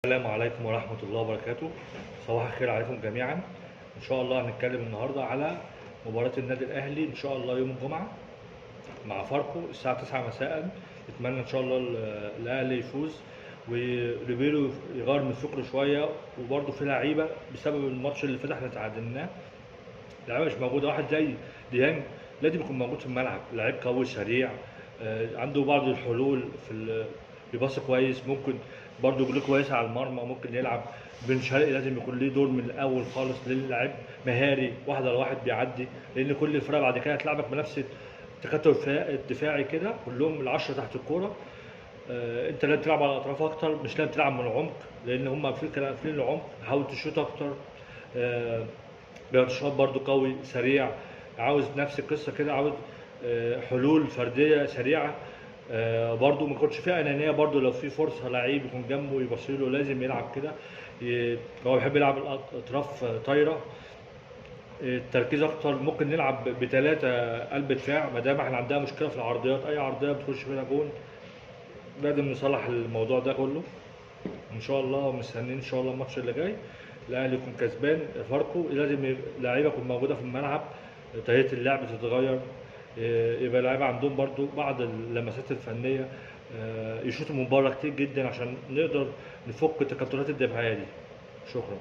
السلام عليكم ورحمة الله وبركاته. صباح الخير عليكم جميعا. إن شاء الله هنتكلم النهاردة على مباراة النادي الأهلي إن شاء الله يوم الجمعة مع فاركو الساعة 9 مساء. نتمنى إن شاء الله الأهلي يفوز وريبيرو يغير من فكرة شوية، وبرده في لعيبة بسبب الماتش اللي فات احنا تعادلناه لعيبة مش موجودة. واحد زي ديانج لازم يكون موجود في الملعب، لعيب قوي سريع، عنده بعض الحلول في بيباص كويس، ممكن برضه رجليه كويسة على المرمى، ممكن يلعب. بن شرقي لازم يكون ليه دور من الاول خالص، للاعب مهاري واحد على واحد بيعدي، لان كل الفرق بعد كده هتلعبك بنفس التكتل الدفاعي كده، كلهم العشرة تحت الكورة. انت لازم تلعب على الاطراف اكتر، مش لازم تلعب من العمق لان هم قافلين العمق. حاول تشوط اكتر. بيرشاد برضه قوي سريع، عاوز نفس القصة كده، عاوز حلول فردية سريعة. برضو ما يكونش فيها انانية، برضو لو في فرصة لعيب يكون جنبه يبصيله لازم يلعب كده. هو بيحب يلعب الاطراف طايره، التركيز اكتر. ممكن نلعب بثلاثة قلب دفاع ما دام احنا عندنا مشكلة في العرضيات، اي عرضية بتخش فينا جون، لازم نصلح الموضوع ده كله ان شاء الله. مستنيين ان شاء الله الماتش اللي جاي الاهلي يكون كسبان فاركو. لازم لعيبة تكون موجودة في الملعب، طريقه اللعب تتغير، يبقى اللعيبة عندهم برضو بعض اللمسات الفنية، يشوطوا من بره كتير جدا عشان نقدر نفك التكتلات الدفاعية دي. شكرا.